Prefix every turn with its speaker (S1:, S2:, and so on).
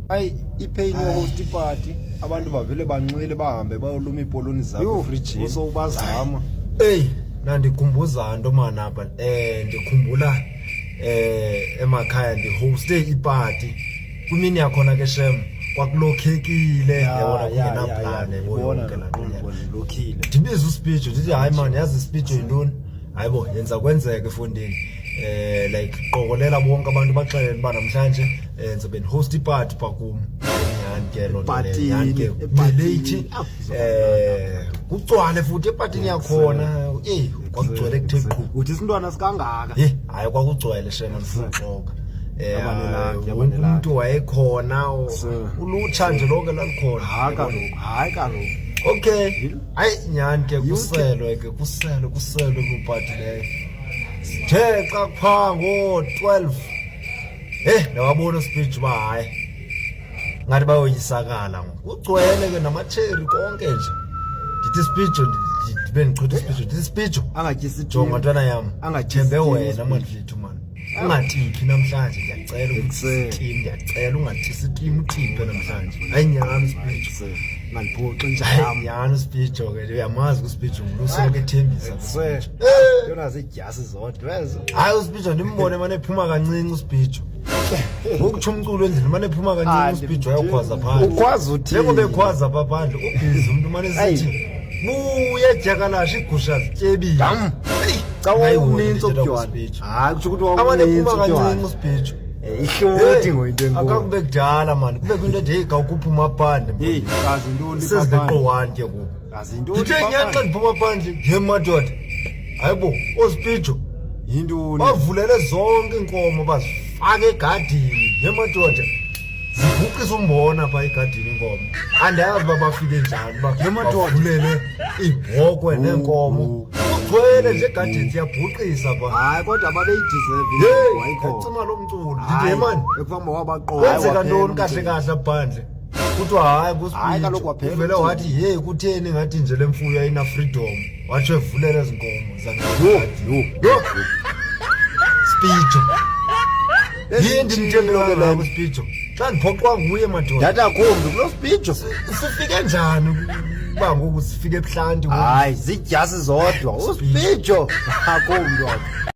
S1: Ayi, ipain yohost party, abantu bavele banxile, bahambe bayoluma iipoloni zakho
S2: Yho,
S1: efrijini.
S2: Usowubazama.
S3: Eyi, nandikhumbuza nto mani apha. Ndikhumbula emakhaya ndihoste ipati. Kwimini yakhona ke shem kwakulokhekile, yabona, kungenaplani, yabo, yonke laa nto leya.
S2: Lokhile.
S3: Ndibiza uSpeecho, ndithi, "Hayi mani, yazi iSpeecho yintoni? Hayi bo, yenza kwenzeka efondini, like qokolela bonke abantu, baxelele uba namhlanje ndizobe ndihost ipati pha kum." Nyhani ke loo nto leyo, nyhani ke.
S2: Epatini,
S3: Beleyithi
S2: epatini.
S3: Kugcwale futhi epatini yakhona. Eyi, kwakugcwele kuthe qhu.
S2: Uthi isintwana sikangaka.
S3: Ye, hayi, kwakugcwele shema, ndifuna uxoka.
S2: Yabanelakhi,
S3: Wonke
S2: yabanelakhi.
S3: umntu wayekhona,
S2: Sir.
S3: ulutsha nje lonke lalikhona.
S2: Hayi kaloku, hayi kaloku.
S3: Okay, hayi nyhani ke, kuselwe ke, kuselwe, kuselwe kwipati leyo. Sithe xa phaa ngoo-12, ndawabona uSpeech uba hayi, ngathi bayoyisakala ngoku. Kugcwele ke namatsheri konke nje. Ndithi Speech, ndibe ndichitha uSpeech, ndithi, "Speech,
S2: Angatyisi.
S3: jonga ntwana yam,
S2: Angatyisi
S3: thembe
S2: tim
S3: wena
S2: uSpeech.
S3: manfethu mani, ungatiphi namhlanje, ndiyacela."
S2: Ekuseni.
S3: Tim, ndiyacela ungatyisi tim, utiphe namhlanje." Hayi nyhani uSpeech.
S2: Ngandiphoxi nje
S3: Hayi
S2: yam.
S3: nyhani uSpeech ke, uyamazi uSpeech, ngumntu usoloko ethembisa.
S2: Se. Yona ziidyasi zodwa ezo.
S3: Hayi, uSpeech ndimbone mane ephuma kancinci uSpeech, ngokutsho umculo endlini, mane ephuma kancinci uSpeech wayokhwaza phandle.
S2: Ukwazi uthini?
S3: Njengoba ekhwaza pha phandle, ubhizi umntu mane sithi, "Buye dyakalashe, iigusha zityebile."
S2: Dam.
S3: Eyi,
S2: Xa wawumnintsi
S3: ndingayihoyi
S2: utywala.
S3: uSpeech.
S2: Hayi, kutsho ukuthi
S3: Amane
S2: wawumnintsi
S3: ephuma kancinci
S2: utywala.
S3: uSpeech.
S2: Ihlothi ngoyinto enkulu.
S3: Akakube kudala mani, kubekho into ethi, "Heyi, khawukuphuma phandle."
S2: Heyi, kazi ntoni?
S3: Sezileqowani ke ngoku.
S2: Kazi ntoni?
S3: Ndithe nyhani xa ndiphuma phandle, ye madoda, hayi bo, ooSpijo
S2: Yintoni?
S3: Bavulele zonke iinkomo, bazifake egadini. Ye madoda, zibhuqisa umbona phaa egadini iinkomo. Andazi uba bafike njani uba
S2: Ye madoda.
S3: bavulele iibhokhwe neenkomo, kugcwele nje egadini, ziyabhuqisa phaa.
S2: Hayi, kodwa babeyideserve.
S3: Yeyi,
S2: Wayikhona.
S3: yacima loo mculo. Ndithi, "Ye mani,
S2: Ekuhamba wabaqola.
S3: kwenzeka ntoni kahle kahle phandle?" Kuthiwa hayi,
S2: Hayi, kaloku waphela
S3: uvele
S2: umcimbi.
S3: wathi, "Yeyi, kutheni ngathi nje le mfuyo ayina-freedom?" Watsho evulela ezi nkomo.
S2: Yho,
S3: Yho, Spijo, yini ndimthembela kangako uSpijo xa ndiphoxwa nguye madoda?
S2: Ndathi akho mntu kulo Spijo.
S3: Sifike njani uba ngoku sifike ebuhlanti ngoku?
S2: Hayi, ziidyasi zodwa. USpijo, akho mntu apha.